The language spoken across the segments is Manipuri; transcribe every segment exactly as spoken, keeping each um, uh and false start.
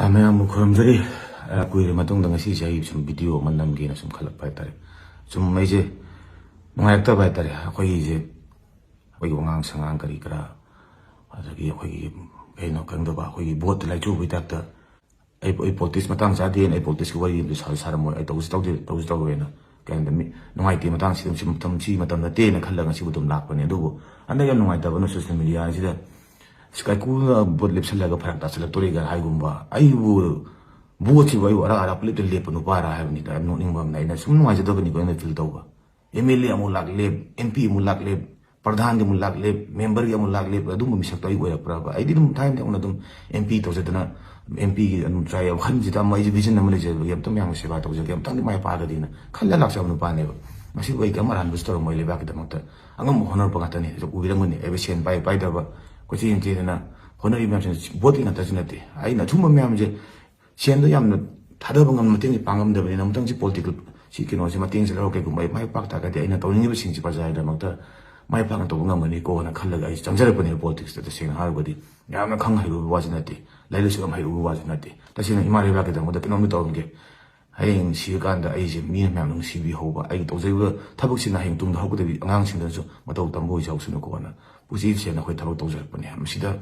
ꯃꯌꯥꯝꯕꯨ ꯈꯨꯔꯨꯝꯖꯔꯤ꯫ ꯑ, ꯀꯨꯏꯔ ꯃꯇꯨꯡꯗ ꯉꯁꯤꯁꯦ ꯑꯩ ꯁꯨꯝ ꯚꯤꯗꯤꯑꯣ ꯑꯃ ꯅꯝꯒꯦꯅ ꯁꯨꯝ ꯈꯜꯂꯛꯄ ꯍꯥꯏꯇꯥꯔꯦ꯫ ꯁꯨꯝ ꯑꯩꯁꯦ ꯅꯨꯡꯉꯥꯏꯔꯛꯇꯕ ꯍꯥꯏꯇꯥꯔꯦ꯫ ꯑꯩꯈꯣꯏꯒꯤꯁꯦ, ꯑꯩꯈꯣꯏꯒꯤ ꯋꯥꯉꯥꯡ ꯁꯉꯥꯡ ꯀꯔꯤ ꯀꯔꯥ, ꯑꯗꯒꯤ ꯑꯩꯈꯣꯏꯒꯤ ꯀꯩꯅꯣ ꯈꯪꯗꯕ, ꯑꯩꯈꯣꯏꯒꯤ ꯚꯣꯠꯇ ꯂꯥꯏꯆꯨꯕꯒꯤ ꯇꯥꯏꯞꯇ ꯑꯩ, ꯑꯩ ꯄꯣꯂꯤꯇꯤꯛꯁ ꯃꯇꯥꯡ ꯆꯥꯗꯦꯅ, ꯑꯩ ꯄꯣꯂꯤꯇꯤꯛꯁꯀꯤ ꯋꯥꯔꯤ ꯑꯃꯗꯤ ꯁꯥ-, ꯁꯥꯔꯝꯃꯣꯏ, ꯑꯩ ꯇꯧꯁꯨ ꯇꯧꯗꯦ, ꯇꯧꯁꯨ ꯇꯧꯔꯣꯏꯅ꯫ ꯀꯩ ꯍꯥꯏꯅꯤ, ꯃꯤ ꯅꯨꯡꯉꯥꯏꯇꯦ ꯃꯇꯥꯡꯁꯤꯗ, ꯁꯤ ꯃꯇꯝ, ꯁꯤ ꯃꯇꯝ ꯅꯠꯇꯦꯅ ꯈꯜꯂꯒ ꯉꯁꯤꯕꯨ ꯑꯗꯨꯝ ꯂꯥꯛꯄꯅꯦ꯫ ꯑꯗꯨꯕꯨ ꯍꯟꯗꯛ ꯌꯥꯝ ꯅꯨꯡꯉꯥꯏꯇꯕꯅ ꯁꯣꯁꯤꯌꯦꯜ ꯃꯦꯗꯤꯌꯥꯁꯤꯗ ꯀꯥꯏꯀꯨꯅ ꯚꯣꯠ ꯂꯦꯞꯁꯜꯂꯒ ꯐꯔꯛ ꯇꯥꯁꯜꯂꯛꯇꯣꯔꯦꯒ ꯍꯥꯏꯒꯨꯝꯕ, ꯑꯩꯕꯨ ꯚꯣꯠꯁꯤꯕꯨ ꯑꯩꯕꯨ ꯑꯔꯥ ꯑꯔꯥ ꯄꯨꯂꯦꯞꯇ ꯂꯦꯞꯄ ꯅꯨꯄꯥꯔꯥ ꯍꯥꯏꯕꯅꯤꯗ꯫ ꯌꯥꯝ ꯅꯣꯛꯅꯤꯡꯕ ꯑꯃꯅ, ꯑꯩꯅ ꯁꯨꯝ ꯅꯨꯡꯉꯥꯏꯖꯗꯕꯅꯤꯀꯣ ꯑꯩꯅ ꯐꯤꯜ ꯇꯧꯕ꯫ ꯑꯦꯝ ꯑꯦꯜ ꯑꯦ ꯑꯃꯨꯛ ꯂꯥꯛ ꯂꯦꯞ, ꯑꯦꯝ ꯄꯤ ꯑꯃꯨꯛ ꯂꯥꯛ ꯂꯦꯞ, ꯄ꯭ꯔꯙꯥꯟꯒꯤ ꯑꯃꯨꯛ ꯂꯥꯛ ꯂꯦꯞ, ꯃꯦꯝꯕꯔꯒꯤ ꯑꯃꯨꯛ ꯂꯥꯛ ꯂꯦꯞ, ꯑꯗꯨꯝꯕ ꯃꯤꯁꯛꯇꯣ ꯑꯩ ꯑꯣꯏꯔꯛꯄ꯭ꯔꯕ? ꯑꯩꯗꯤ ꯑꯗꯨꯝ ꯊꯥꯏꯅꯗꯤ ꯑꯃꯨꯛ ꯑꯗꯨꯝ ꯑꯦꯝ ꯄꯤ ꯇꯧꯖꯗꯅ, ꯑꯦꯝ ꯄꯤꯒꯤ ꯑꯗꯨꯝ ꯇ꯭ꯔꯥꯏ ꯋꯥꯈꯜꯁꯤꯗ ꯑꯃ ꯑꯩꯁꯦ ꯚꯤꯖꯟ ꯑꯃ ꯂꯩꯖꯕꯒꯤ, ꯑꯝꯇꯪꯗꯤ ꯃꯥꯏ ꯄꯥꯛꯑꯒꯗꯤꯅ ꯈꯜꯂ ꯂꯥꯛꯆꯕ ꯅꯨꯄꯥꯅꯦꯕ꯫ ꯉꯁꯤꯕꯨ ꯑꯩ ꯀꯔꯤꯝ ꯑꯔꯥꯟꯕꯁꯨ ꯇꯧꯔꯝꯃꯣꯏ, ꯂꯩꯕꯥꯛꯀꯤꯗꯃꯛꯇ ꯑꯉꯝꯕ ꯍꯣꯠꯅꯔꯛꯄ ꯉꯥꯛꯇꯅꯤ꯫ ꯍꯧꯖꯤꯛ ꯎꯕꯤꯔꯝꯒꯅꯤ, ꯑꯩꯕꯨ ꯁꯦꯟ ꯄꯥꯏ ꯄꯥꯏꯗꯕ, ꯀꯣꯏꯆꯦꯟ ꯆꯦꯟꯗꯅ ꯍꯣꯠꯅꯔꯤꯕ ꯃꯌꯥꯝꯁꯤꯅ ꯚꯣꯠꯀꯤ ꯉꯥꯛꯇꯁꯨ ꯅꯠꯇꯦ꯫ ꯑꯩꯅ ꯑꯊꯨꯝꯕ ꯃꯌꯥꯝꯁꯦ ꯁꯦꯟꯗꯣ ꯌꯥꯝꯅ ꯊꯥꯗꯕ ꯉꯝ-, ꯃꯇꯦꯡꯁꯦ ꯄꯥꯡꯉꯝꯗꯕꯅꯤꯅ, ꯑꯃꯨꯛꯇꯪꯁꯤ ꯄꯣꯂꯤꯇꯤꯀꯦꯜ ꯁꯤ ꯀꯩꯅꯣꯁꯦ ꯃꯇꯦꯡꯁꯦ ꯂꯧꯔꯒ ꯀꯩꯒꯨꯝꯕ ꯑꯩ ꯃꯥꯏ ꯄꯥꯛ ꯇꯥꯔꯒꯗꯤ ꯑꯩꯅ ꯇꯧꯅꯤꯡꯉꯤꯕꯁꯤꯡꯁꯤ ꯄ꯭ꯔꯖꯥꯒꯤꯗꯃꯛꯇ ꯃꯥꯏ ꯄꯥꯛꯅ ꯇꯧꯕ ꯉꯝꯒꯅꯤꯀꯣꯅ ꯈꯜꯂꯒ ꯑꯩ ꯆꯪꯖꯔꯛꯄꯅꯦꯕ ꯄꯣꯂꯤꯇꯤꯛꯁꯇ꯫ ꯇꯁꯦꯡꯅ ꯍꯥꯏꯔꯒꯗꯤ ꯌꯥꯝꯅ ꯈꯪ ꯍꯩꯔꯨꯕ ꯋꯥꯁꯨ ꯅꯠꯇꯦ, ꯂꯥꯏꯔꯤꯛ ꯂꯥꯏꯁꯨ ꯌꯥꯝ ꯍꯩꯔꯨꯕ ꯋꯥꯁꯨ ꯅꯠꯇꯦ꯫ ꯇꯁꯦꯡꯅ ꯏꯃꯥ ꯂꯩꯕꯥꯛꯀꯤꯗꯃꯛꯇ ꯀꯩꯅꯣꯝꯇ ꯇꯧꯔꯝꯒꯦ, ꯍꯌꯦꯡ ꯁꯤꯔꯀꯥꯟꯗ ꯑꯩꯁꯦ ꯃꯤꯅ ꯃꯌꯥꯝꯅ ꯅꯨꯡꯁꯤꯕꯤꯍꯧꯕ, ꯑꯩꯒꯤ ꯇꯧꯖꯔꯤꯕ ꯊꯕꯛꯁꯤꯅ ꯍꯌꯦꯡ ꯇꯨꯡꯗ ꯍꯧꯒꯗꯕꯤ ꯑꯉꯥꯡꯁꯤꯡꯗꯁꯨ ꯃꯇꯧ ꯇꯝꯕ ꯑꯣꯏꯖꯍꯧꯁꯅꯨꯀꯣꯅ ꯄꯨꯟꯁꯤ ꯁꯦꯡꯅ ꯑꯩꯈꯣꯏ ꯊꯕꯛ ꯇꯧꯖꯔꯛꯄꯅꯦ꯫ ꯃꯁꯤꯗ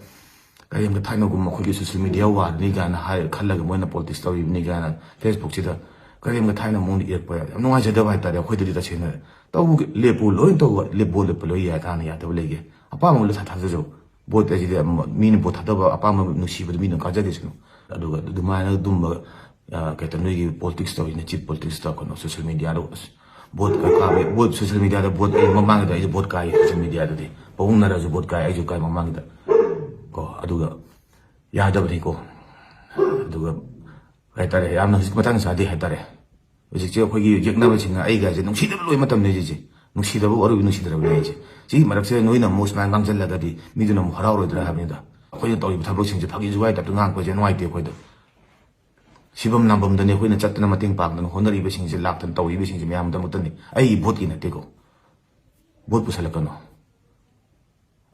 ꯀꯔꯤꯒꯨꯝꯕ ꯊꯥꯏꯅꯒꯨꯝꯕ ꯑꯩꯈꯣꯏꯒꯤ ꯁꯣꯁꯤꯌꯦꯜ ꯃꯦꯗꯤꯌꯥ ꯋꯥꯔꯅꯤ ꯀꯥꯏꯅ ꯍꯥꯏꯔ ꯈꯜꯂꯒ ꯃꯣꯏꯅ ꯄꯣꯂꯤꯇꯤꯛꯁ ꯇꯧꯔꯤꯕꯅꯤ ꯀꯥꯏꯅ ꯐꯦꯁꯕꯨꯛꯁꯤꯗ ꯀꯔꯤꯒꯨꯝꯕ ꯊꯥꯏꯅ ꯃꯑꯣꯡꯗ ꯏꯔꯛꯄ ꯌꯥꯝ ꯅꯨꯡꯉꯥꯏꯖꯗꯕ ꯍꯥꯏꯇꯥꯔꯦ꯫ ꯑꯩꯈꯣꯏꯗꯗꯤ ꯇꯁꯦꯡꯅ ꯇꯧꯒꯦ, ꯂꯦꯞꯄꯨ, ꯂꯣꯏꯅ ꯇꯧꯕ, ꯂꯦꯞꯄꯣ, ꯂꯦꯞꯄ ꯂꯣꯏ ꯌꯥꯏ, ꯀꯥꯟꯅ ꯌꯥꯗꯕ ꯂꯩꯒꯦ? ꯑꯄꯥꯝꯕ ꯑꯃ ꯂꯣꯏ ꯊꯥ-, ꯊꯥꯖꯖꯧ꯫ ꯚꯣꯠ ꯍꯥꯏꯁꯤꯗꯤ ꯑꯃ, ꯃꯤꯅ ꯚꯣꯠ ꯊꯥꯗꯕ ꯑꯄꯥꯝꯕ ꯅꯨꯡꯁꯤꯕꯗꯨ ꯃꯤꯅ ꯀꯥꯖꯗꯦꯁꯅꯨ꯫ ꯑꯗꯨꯒ ꯑꯗꯨꯃꯥꯏꯅ ꯑꯗꯨꯝꯕ, ꯑ, ꯀꯩ ꯍꯥꯏꯇꯥꯔꯦ, ꯅꯣꯏꯒꯤ ꯄꯣꯂꯤꯇꯤꯛꯁ ꯇꯧꯔꯤꯅ ꯆꯤꯞ ꯄꯣꯂꯤꯇꯤꯛꯁꯇ ꯀꯩꯅꯣ ꯁꯣꯁꯤꯌꯦꯜ ꯃꯦꯗꯤꯌꯥꯗ ꯑꯁ ꯚꯣꯠ ꯀꯥ-, ꯀꯥꯕ, ꯚꯣꯠ ꯁꯣꯁꯤꯌꯦꯜ ꯃꯦꯗꯤꯌꯥꯗ ꯚꯣꯠ ꯑꯩ ꯃꯃꯥꯡꯒꯤꯗ ꯑꯩꯁꯨ ꯚꯣꯠ ꯀꯥꯏ ꯁꯣꯁꯤꯌꯦꯜ ꯃꯦꯗꯤꯌꯥꯗꯗꯤ꯫ ꯄꯥꯕꯨꯡꯅꯔꯁꯨ ꯚꯣꯠ ꯀꯥꯏ, ꯑꯩꯁꯨ ꯀꯥꯏ ꯃꯃꯥꯡꯒꯤꯗ꯫ ꯀꯣ, ꯑꯗꯨꯒ ꯌꯥꯗꯕꯅꯤꯀꯣ꯫ ꯑꯗꯨꯒ ꯀꯩ ꯍꯥꯏꯇꯥꯔꯦ, ꯌꯥꯝꯅ ꯍꯧꯖꯤꯛ ꯃꯇꯥꯡ ꯆꯥꯗꯦ ꯍꯥꯏꯇꯥꯔꯦ꯫ ꯍꯧꯖꯤꯛꯁꯦ ꯑꯩꯈꯣꯏꯒꯤ ꯌꯦꯛꯅꯕꯁꯤꯡꯅ ꯑꯩꯒꯁꯦ ꯅꯨꯡꯁꯤꯗꯕ ꯂꯣꯏ ꯃꯇꯝꯅꯤ ꯍꯧꯖꯤꯛꯁꯦ꯫ ꯅꯨꯡꯁꯤꯗꯕ ꯑꯔꯣꯏꯕ ꯅꯨꯡꯁꯤꯗ꯭ꯔꯕꯅꯤ ꯑꯩꯁꯦ꯫ ꯁꯤꯒꯤ ꯃꯔꯛꯁꯤꯗ ꯅꯣꯏꯅ ꯑꯃꯨꯛ ꯁꯨꯃꯥꯏꯅ ꯉꯥꯡꯁꯤꯜꯂꯒꯗꯤ ꯃꯤꯗꯨꯅ ꯑꯃꯨꯛ ꯍꯔꯥꯎꯔꯣꯏꯗ꯭ꯔꯥ ꯍꯥꯏꯕꯅꯤꯗ꯫ ꯑꯩꯈꯣꯏꯅ ꯇꯧꯔꯤꯕ ꯊꯕꯛꯁꯤꯡꯁꯦ ꯐꯥꯒꯤ ꯖꯨꯒꯥꯏ ꯇꯥꯏꯞꯇ ꯉꯥꯡꯕꯁꯦ ꯅꯨꯡꯉꯥꯏꯇꯦ ꯑꯩꯈꯣꯏꯗ꯫ ꯁꯤꯐꯝ ꯅꯥꯐꯝꯗꯅꯤ ꯑꯩꯈꯣꯏꯅ ꯆꯠꯇꯅ ꯃꯇꯦꯡ ꯄꯥꯡꯗꯅ ꯍꯣꯠꯅꯔꯤꯕꯁꯤꯡꯁꯦ, ꯂꯥꯛꯇꯅ ꯇꯧꯔꯤꯕꯁꯤꯡꯁꯦ ꯃꯌꯥꯝꯗꯃꯛꯇꯅꯤ꯫ ꯑꯩꯒꯤ ꯚꯣꯠꯀꯤ ꯅꯠꯇꯦꯀꯣ꯫ ꯚꯣꯠ ꯄꯨꯁꯜꯂꯛꯀꯅꯨ꯫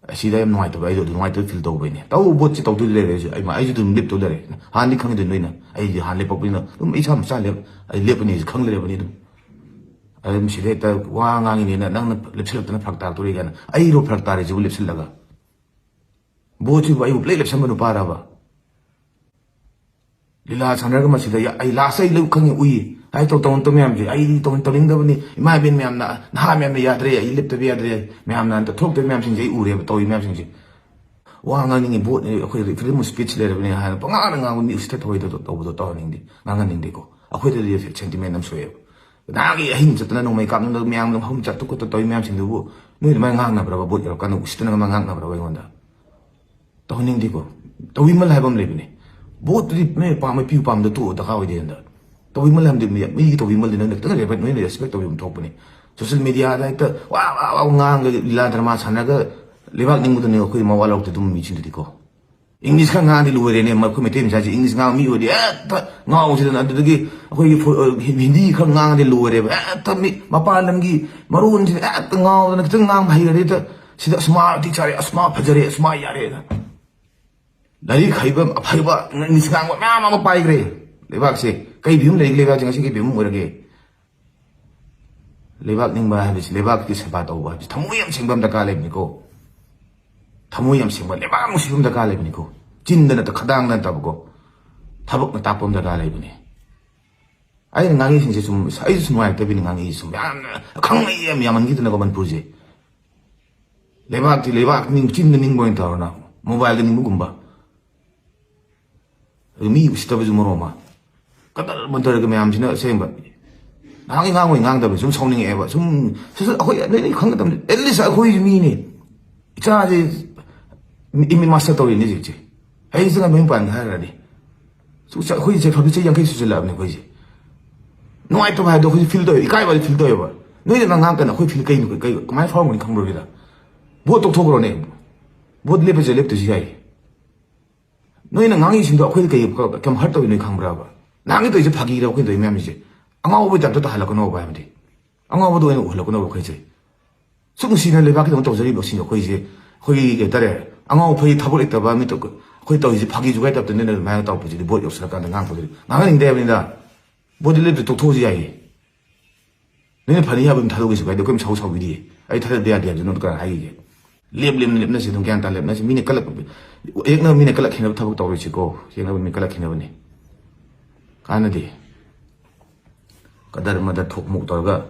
ꯑꯁꯤꯗ ꯌꯥꯝ ꯅꯨꯡꯉꯥꯏꯇꯕ, ꯑꯩꯁꯨ ꯑꯗꯨ ꯅꯨꯡꯉꯥꯏꯇꯕ ꯐꯤꯜ ꯇꯧꯕꯩꯅꯦ꯫ ꯇꯧꯕ ꯄꯣꯠꯁꯤ ꯇꯧꯗꯣꯏ ꯂꯩꯔꯦ꯫ ꯑꯩꯁꯨ ꯑꯩ ꯑꯩꯁꯨ ꯑꯗꯨꯝ ꯂꯦꯞꯇꯧ ꯂꯩꯔꯦ꯫ ꯍꯥꯟꯅꯗꯤ ꯈꯪꯉꯤꯗꯨꯅꯤ ꯅꯣꯏꯅ꯫ ꯑꯩꯗꯤ ꯍꯥꯟꯅ ꯂꯦꯞꯄꯛꯄꯅꯤꯅ ꯑꯗꯨꯝ ꯑꯩ ꯏꯁꯥ ꯃꯆꯥ ꯂꯦꯞ ꯑꯩ ꯂꯦꯞꯄꯅꯤ ꯍꯥꯏꯁꯦ ꯈꯪ ꯂꯩꯔꯕꯅꯤ ꯑꯗꯨꯝ꯫ ꯑꯗꯨꯝ ꯁꯤꯗ ꯍꯦꯛꯇ ꯋꯥ ꯉꯥꯡꯉꯤꯅꯦꯅ ꯅꯪꯅ ꯂꯦꯞꯁꯤꯜꯂꯛꯇꯅ ꯐꯔꯛ ꯇꯥꯔꯛꯇꯣꯔꯤ ꯀꯥꯏꯅ꯫ ꯑꯩꯔꯣ ꯐꯔꯛ ꯇꯥꯔꯤꯁꯤꯕꯨ ꯂꯦꯞꯁꯤꯜꯂꯒ? ꯕꯣꯠꯁꯤꯕꯨ ꯑꯩꯕꯨ ꯄꯨꯂꯩ ꯂꯦꯞꯁꯟꯕ ꯅꯨꯄꯥꯔꯕ? ꯂꯤꯂꯥ ꯁꯥꯟꯅꯔꯒ ꯃꯁꯤꯗ ꯌꯥ-, ꯑꯩ ꯂꯥꯁ ꯑꯩ ꯂꯣꯏ ꯈꯪꯉꯤ, ꯎꯏ꯫ ꯑꯩ ꯇꯧ-, ꯇꯧ-, ꯇꯧ ꯃꯌꯥꯝꯁꯦ ꯑꯩ ꯇꯧ-, ꯇꯧꯅꯤꯡꯗꯕꯅꯤ꯫ ꯏꯃꯥ ꯏꯕꯦꯟ ꯃꯌꯥꯝꯅ, ꯅꯍꯥ ꯃꯌꯥꯝꯅ ꯌꯥꯗ꯭ꯔꯦ, ꯑꯩ ꯂꯦꯞꯇꯕ ꯌꯥꯗ꯭ꯔꯦ꯫ ꯃꯌꯥꯝꯅ ꯍꯟꯗꯛ ꯊꯣꯛꯂꯛꯇꯕ ꯃꯌꯥꯝꯁꯤꯡꯁꯦ ꯑꯩ ꯎꯔꯦꯕ, ꯇꯧꯔꯤ ꯃꯌꯥꯝꯁꯤꯡꯁꯦ꯫ ꯋꯥ ꯉꯥꯡꯅꯤꯡꯉꯤ, ꯚꯣꯠꯅꯤ, ꯑꯩꯈꯣꯏ freedom of speech ꯂꯩꯔꯕꯅꯤ ꯍꯥꯏꯅ ꯄꯉꯥꯡꯗ ꯉꯥꯡꯕ, ꯃꯤ ꯎꯁꯤꯠꯇ ꯊꯑꯣꯏꯗ ꯇꯧꯕꯗꯣ ꯇꯧꯍꯟꯅꯤꯡꯗꯦ, ꯉꯥꯡꯍꯟꯅꯤꯡꯗꯦꯀꯣ꯫ ꯑꯩꯈꯣꯏꯗꯗꯤ sentiment ꯑꯃ ꯁꯣꯛꯑꯦꯕ꯫ ꯅꯍꯥꯟꯒꯤ ꯑꯍꯤꯡ ꯆꯠꯇꯅ ꯅꯣꯡꯃꯩ ꯀꯥꯞꯅꯗꯅ ꯃꯌꯥꯝꯗ ꯃꯐꯝ ꯆꯠꯇ ꯈꯣꯠꯇ ꯇꯧꯔꯤ ꯃꯌꯥꯝꯁꯤꯡꯗꯨꯕꯨ ꯅꯣꯏ ꯑꯗꯨꯃꯥꯏꯅ ꯉꯥꯡꯅꯕ꯭ꯔꯕ? ꯚꯣꯠ ꯌꯧꯔꯀꯥꯟꯗ ꯎꯁꯤꯠꯇꯅ ꯀꯃꯥꯏꯅ ꯉꯥꯡꯅꯕ꯭ꯔꯕ ꯑꯩꯉꯣꯟꯗ? ꯇꯧꯍꯟꯅꯤꯡꯗꯦꯀꯣ꯫ ꯇꯧꯕꯤꯃꯜ ꯍꯥꯏꯕ ꯑꯃ ꯂꯩꯕꯅꯦ꯫ ꯚꯣꯠꯇꯨꯗꯤ ꯅꯣꯏ ꯑꯄꯥꯝꯕ ꯄꯤꯌꯨ ꯄꯥꯝꯗ ꯇꯣꯛꯑꯣ, ꯗꯔꯀꯥꯔ ꯑꯣꯏꯗꯦ ꯍꯟꯗꯛ꯫ ꯇꯧꯕꯤꯃꯜ ꯍꯥꯏꯕꯗꯤ ꯃꯤ-, ꯃꯤꯒꯤ ꯇꯧꯕꯤꯃꯜꯗꯤ ꯅꯣꯏꯅ ꯈꯤꯇꯪ ꯔꯦꯁꯄꯦꯛ, ꯅꯣꯏꯅ ꯔꯦꯁꯄꯦꯛ ꯇꯧꯕꯤꯕ ꯊꯣꯛꯄꯅꯦ꯫ ꯁꯣꯁꯤꯌꯦꯜ ꯃꯦꯗꯤꯌꯥꯗ ꯍꯦꯛꯇ ꯋꯥ ꯋꯥ ꯋꯥ ꯉꯥꯡꯉꯒ ꯂꯤꯂꯥ ꯗ꯭ꯔꯃꯥ ꯁꯥꯟꯅꯔꯒ ꯂꯩꯕꯥꯛ ꯅꯤꯡꯕꯗꯨꯅꯦ ꯑꯩꯈꯣꯏ ꯃꯋꯥ ꯂꯧꯔꯛꯇꯦ ꯑꯗꯨꯝ ꯃꯤꯁꯤꯡꯗꯨꯗꯤꯀꯣ꯫ ꯏꯪꯂꯤꯁ ꯈꯔ ꯉꯥꯡꯉꯗꯤ ꯂꯣꯏꯔꯦꯅꯦ, ꯑꯩꯈꯣꯏ ꯃꯩꯇꯩ ꯃꯆꯥꯁꯦ ꯏꯪꯂꯤꯁ ꯉꯥꯡꯕ ꯃꯤ ꯑꯣꯏꯔꯗꯤ ꯍꯦꯛꯇ ꯉꯥꯎꯁꯤꯗꯅ꯫ ꯑꯗꯨꯗꯒꯤ ꯑꯩꯈꯣꯏꯒꯤ ꯐꯨ-, ꯑ, ꯍꯤ-, ꯍꯤꯟꯗꯤ ꯈꯔ ꯉꯥꯡꯉꯗꯤ ꯂꯣꯏꯔꯦꯕ꯫ ꯍꯦꯛꯇ ꯃꯤ ꯃꯄꯥꯟ ꯂꯝꯒꯤ ꯃꯔꯣꯟꯁꯤꯗ ꯍꯦꯛꯇ ꯉꯥꯎꯗꯅ ꯈꯤꯇꯪ ꯉꯥꯡꯕ ꯍꯩꯔꯗꯤ ꯍꯦꯛꯇ ꯁꯤꯗ ꯑꯁꯃꯥ ꯃꯇꯤꯛ ꯆꯥꯔꯦ, ꯑꯁꯃꯥ ꯐꯖꯔꯦ, ꯑꯁꯃꯥ ꯌꯥꯔꯦꯅ꯫ ꯂꯥꯏꯔꯤꯛ ꯍꯩꯕ ꯑꯐꯩꯕ ꯏꯪꯂꯤꯁ ꯉꯥꯡꯕ ꯃꯌꯥꯝ ꯑꯃ ꯄꯥꯏꯈ꯭ꯔꯦ ꯂꯩꯕꯥꯛꯁꯦ꯫ ꯀꯩ ꯐꯤꯕꯝ ꯂꯩꯒꯦ ꯂꯩꯕꯥꯛꯁꯦ? ꯉꯁꯤ ꯀꯩ ꯐꯤꯕꯝ ꯑꯣꯏꯔꯒꯦ? ꯂꯩꯕꯥꯛ ꯅꯤꯡꯕ ꯍꯥꯏꯕꯁꯤ, ꯂꯩꯕꯥꯛꯀꯤ ꯁꯦꯕꯥ ꯇꯧꯕ ꯍꯥꯏꯕꯁꯤ ꯊꯃꯣꯏ ꯌꯥꯝ ꯁꯦꯡꯕ ꯑꯃ ꯗꯔꯀꯥꯔ ꯂꯩꯕꯅꯤꯀꯣ꯫ ꯊꯃꯣꯏ ꯌꯥꯝ ꯁꯦꯡꯕ, ꯂꯩꯕꯥꯛ ꯅꯨꯡꯁꯤꯕ ꯑꯃ ꯗꯔꯀꯥꯔ ꯂꯩꯕꯅꯤꯀꯣ꯫ ꯆꯤꯟꯗ ꯅꯠꯇ, ꯈꯗꯥꯡꯗ ꯅꯠꯇꯕꯀꯣ, ꯊꯕꯛꯅ ꯇꯥꯛꯄ ꯑꯃ ꯗꯔꯀꯥꯔ ꯂꯩꯕꯅꯤ꯫ ꯑꯩꯅ ꯉꯥꯡꯉꯤꯁꯤꯡꯁꯦ ꯁꯨꯝ ꯑꯩꯁꯨ ꯁꯨꯝ ꯅꯨꯡꯉꯥꯏꯔꯛꯇꯕꯤꯅꯤ ꯉꯥꯡꯉꯛꯏꯁꯦ꯫ ꯁꯨꯝ ꯌꯥꯝꯅ ꯑꯈꯪ ꯑꯍꯩ ꯌꯥꯝ ꯌꯥꯝꯃꯟꯈꯤꯗꯅꯀꯣ ꯃꯅꯤꯄꯨꯔꯁꯦ꯫ ꯂꯩꯕꯥꯛꯇꯤ ꯂꯩꯕꯥꯛ ꯅꯤꯡ-, ꯆꯤꯟꯗ ꯅꯤꯡꯕ ꯑꯣꯏꯅ ꯇꯧꯔꯅ ꯃꯣꯕꯥꯏꯜꯗ ꯅꯤꯡꯕꯒꯨꯝꯕ꯫ ꯑꯗꯨ ꯃꯤ ꯎꯁꯤꯠꯇꯕꯁꯨ ꯃꯔꯣꯟ ꯑꯃ꯫ ꯀꯗꯔ ꯃꯗꯔꯒ ꯃꯌꯥꯝꯁꯤꯅ ꯑꯁꯦꯡꯕ꯫ ꯅꯍꯥꯟꯒꯤ ꯉꯥꯡꯉꯣꯏ ꯉꯥꯡꯗꯕ ꯁꯨꯝ ꯁꯥꯎꯅꯤꯡꯉꯛꯑꯦꯕ꯫ ꯁꯨꯝ ꯁꯠ ꯁꯠ ꯑꯩꯈꯣꯏ ꯅꯣꯏ ꯅꯣꯏ ꯈꯪꯒꯗꯕꯅꯤ꯫ At least ꯑꯩꯈꯣꯏꯁꯨ ꯃꯤꯅꯤ꯫ ꯏꯆꯥꯁꯦ ꯃꯤ-, ꯃꯤ ꯃꯥꯁꯇꯔ ꯇꯧꯔꯤꯅꯤ ꯍꯧꯖꯤꯛꯁꯦ꯫ ꯍꯌꯦꯡ ꯆꯪꯉ ꯃꯌꯨꯝ ꯄꯥꯟꯒꯦ ꯍꯥꯏꯔꯗꯤ꯫ ꯁꯨ-, ꯆ-, ꯑꯩꯈꯣꯏꯁꯦ ꯐꯕꯤꯁꯦ ꯌꯥꯡꯈꯩ ꯁꯨꯖꯜꯂꯛꯑꯕꯅꯤ ꯑꯩꯈꯣꯏꯁꯦ꯫ ꯅꯨꯡꯉꯥꯏꯇꯕ ꯍꯥꯏꯗꯣ ꯑꯩꯈꯣꯏꯁꯦ ꯐꯤꯜ ꯇꯧꯋꯦ, ꯏꯀꯥꯏꯕ ꯍꯥꯏꯗꯣ ꯐꯤꯜ ꯇꯧꯋꯦꯕ꯫ ꯅꯣꯏꯅ ꯉꯥꯡꯉꯛꯇꯅ ꯑꯩꯈꯣꯏ ꯐꯤꯜ ꯀꯩꯅꯣ, ꯀꯩ, ꯀꯃꯥꯏꯅ ꯐꯥꯎꯔꯝꯒꯅꯤ ꯈꯪꯕ꯭ꯔꯣ ꯁꯤꯗ? ꯚꯣꯠ ꯇꯣꯛꯊꯣꯛꯈ꯭ꯔꯣꯅꯦ꯫ ꯚꯣꯠ ꯂꯦꯞꯄꯁꯦ ꯂꯦꯞꯇꯁꯨ ꯌꯥꯏ꯫ ꯅꯣꯏꯅ ꯉꯥꯡꯉꯤꯁꯤꯡꯗꯣ ꯑꯩꯈꯣꯏꯗ ꯀꯩ ꯀꯩꯝ ꯍꯔꯠ ꯇꯧꯏ ꯅꯣꯏ ꯈꯪꯕ꯭ꯔꯕ? ꯅꯍꯥꯟꯒꯤ ꯇꯧꯔꯤꯁꯦ ꯐꯥꯒꯤꯔꯕ ꯑꯩꯈꯣꯏꯅ ꯇꯧꯔꯤ ꯃꯌꯥꯝꯁꯦ? ꯑꯉꯥꯎꯕꯒꯤ ꯇꯥꯏꯞꯇ ꯇꯥꯍꯜꯂꯛꯀꯅꯣꯕ ꯍꯥꯏꯕꯗꯤ꯫ ꯑꯉꯥꯎꯕꯗ ꯑꯣꯏꯅ ꯎꯍꯜꯂꯛꯀꯅꯣꯕ ꯑꯩꯈꯣꯏꯁꯦ꯫ ꯁꯨꯛ ꯅꯨꯡꯁꯤꯅ ꯂꯩꯕꯥꯛꯀꯤꯗꯃꯛ ꯇꯧꯖꯔꯤꯕꯁꯤꯡ ꯑꯩꯈꯣꯏꯁꯦ, ꯑꯩꯈꯣꯏꯒꯤ ꯀꯩ ꯍꯥꯏꯇꯥꯔꯦ, ꯑꯉꯥꯎ ꯑꯐꯩ ꯊꯕꯛ ꯂꯩꯇꯕ ꯃꯤ ꯇꯧ-, ꯑꯩꯈꯣꯏ ꯇꯧꯔꯤꯁꯦ ꯐꯥꯒꯤ ꯖꯨꯒꯥꯏ ꯇꯥꯏꯞꯇ ꯅꯣꯏꯅ ꯑꯗꯨꯃꯥꯏꯅ ꯇꯧꯔꯛꯄꯁꯤꯗꯤ, ꯚꯣꯠ ꯌꯧꯁꯤꯜꯂꯀꯥꯟꯗ ꯉꯥꯡꯉꯛꯄꯁꯤꯗꯤ ꯉꯥꯡꯍꯟꯅꯤꯡꯗꯦ ꯍꯥꯏꯕꯅꯤꯗ꯫ ꯚꯣꯠꯇꯤ ꯂꯦꯞꯇ ꯇꯣꯛꯊꯣꯛꯑꯁꯨ ꯌꯥꯏꯌꯦ꯫ ꯅꯣꯏꯅ ꯐꯅꯤ ꯍꯥꯏꯕ ꯑꯗꯨꯝ ꯊꯥꯗꯣꯛꯀꯦꯁꯨ ꯀꯥꯏꯗꯦ, ꯑꯩꯈꯣꯏ ꯁꯥꯎ ꯁꯥꯎꯕꯤꯗꯦ꯫ ꯑꯩ ꯊꯥꯗꯗ ꯌꯥꯗꯦ ꯍꯥꯏꯕꯁꯨ ꯅꯉꯣꯟꯗ ꯀꯅꯥ ꯍꯥꯏꯈꯤꯒꯦ? ꯂꯦꯞ ꯂꯦꯞꯅ ꯂꯦꯞꯅꯁꯤ ꯑꯗꯨꯝ, ꯒ꯭ꯌꯥꯟ ꯇꯥꯅ ꯂꯦꯞꯅꯁꯤ꯫ ꯃꯤꯅ ꯀꯜꯂꯛꯄ, ꯌꯦꯛꯅꯕ ꯃꯤꯅ ꯀꯜꯂꯛꯈꯤꯅꯕ ꯊꯕꯛ ꯇꯧꯔꯣꯏꯁꯤꯀꯣ꯫ ꯌꯦꯛꯅꯕ ꯃꯤꯅ ꯀꯜꯂꯛꯈꯤꯅꯕꯅꯤ꯫ ꯀꯥꯟꯅꯗꯦ꯫ ꯀꯗꯔ ꯃꯗꯔ ꯊꯣꯛ ꯃꯣꯛ ꯇꯧꯔꯒ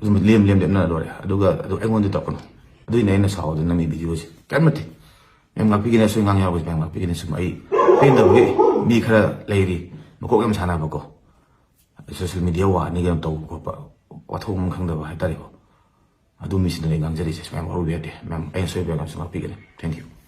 ꯑꯗꯨꯝ ꯂꯦꯝ ꯂꯦꯝ ꯂꯦꯞꯅ ꯂꯣꯏꯔꯦ꯫ ꯑꯗꯨꯒ ꯑꯗꯨ ꯑꯩꯉꯣꯟꯗ ꯇꯧꯔꯛꯀꯅꯨ꯫ ꯑꯗꯨꯏꯅꯦ ꯑꯩꯅ ꯁꯥꯎꯗꯅ ꯅꯝꯃꯤ ꯚꯤꯗꯤꯑꯣꯁꯦ꯫ ꯀꯔꯤꯝ ꯅꯠꯇꯦ꯫ ꯃꯌꯥꯝ ꯉꯥꯛꯄꯤꯒꯅꯤ, ꯑꯁꯣꯏ ꯉꯥꯡ ꯌꯥꯎꯕꯁꯦ ꯃꯌꯥꯝ ꯉꯥꯛꯄꯤꯒꯅꯤ꯫ ꯁꯨꯝ ꯑꯩ ꯄꯦꯟꯗꯕꯒꯤ ꯃꯤ ꯈꯔ ꯂꯩꯔꯤ, ꯃꯀꯣꯛ ꯌꯥꯝ ꯁꯥꯟꯅꯕꯀꯣ, ꯁꯣꯁꯦꯜ ꯃꯤꯗꯤꯌꯥ ꯋꯥꯔꯅꯤꯒ ꯌꯥꯝ ꯇꯧꯕ ꯈꯣꯠꯄ, ꯋꯥꯊꯣꯛ ꯑꯃ ꯈꯪꯗꯕ ꯍꯥꯏꯇꯥꯔꯦꯀꯣ꯫ ꯑꯗꯨ ꯃꯤꯁꯤꯡꯗꯨꯅ ꯑꯩ ꯉꯥꯡꯖꯔꯤꯁꯦ꯫ ꯁꯨꯃꯥꯏꯅ ꯋꯥꯔꯧꯕ ꯌꯥꯗꯦ ꯃꯌꯥꯝ, ꯑꯩꯅ ꯁꯣꯏꯕ ꯌꯥꯝ ꯉꯥꯛꯄꯤꯒꯅꯤ꯫ Thank you꯫